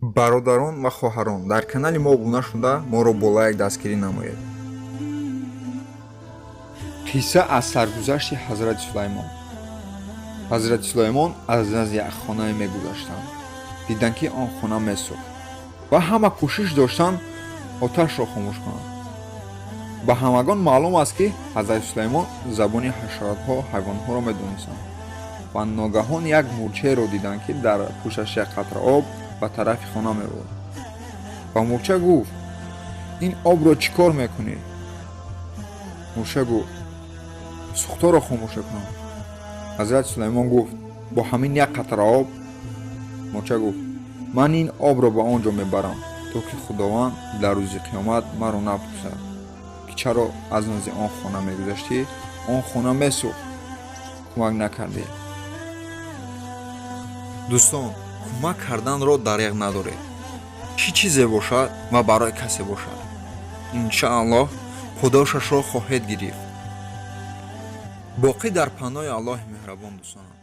Бародарон ва хоҳарон, дар канали мо обуна шуда, моро бо лайк дастгирӣ намоед. Қисса аз саргузашти Ҳазрати Сулаймон. Ҳазрати Сулаймон аз назди як хонае мегузаштанд, диданд, ки он хона месӯхт ва ҳама кӯшиш доштанд оташро хомӯш кунанд. Ба ҳамагон маълум аст, ки Ҳазрати Сулаймон забони ҳашаротҳо, ҳайвонҳоро медонистанд ва ногаҳон як мӯрчаеро диданд, ки дар пушташ як қатра об ба тарафи хона мебурд. Ба мӯрча гуфт: «Ин обро чӣ кор мекунӣ?» Мӯрча гуфт: «Сӯхторо хомӯш мекунам». Ҳазрати Сулаймон гуфт: «Бо ҳамин як қатра об?» Мӯрча гуфт: «Ман ин обро ба он ҷо мебарам, то ки Худованд дар рӯзи қиёмат маро напурсад, ки чаро аз назди он хона мегузаштӣ, он хона месӯхт, кӯмак накардӣ». Дӯстон, кӯмак карданро дареғ надоред, чӣ чизе бошад ва барои касе бошад, иншааллоҳ, подошашро хоҳед гирифт. Боқӣ дар паноҳи Аллоҳи меҳрабон, дӯстонам.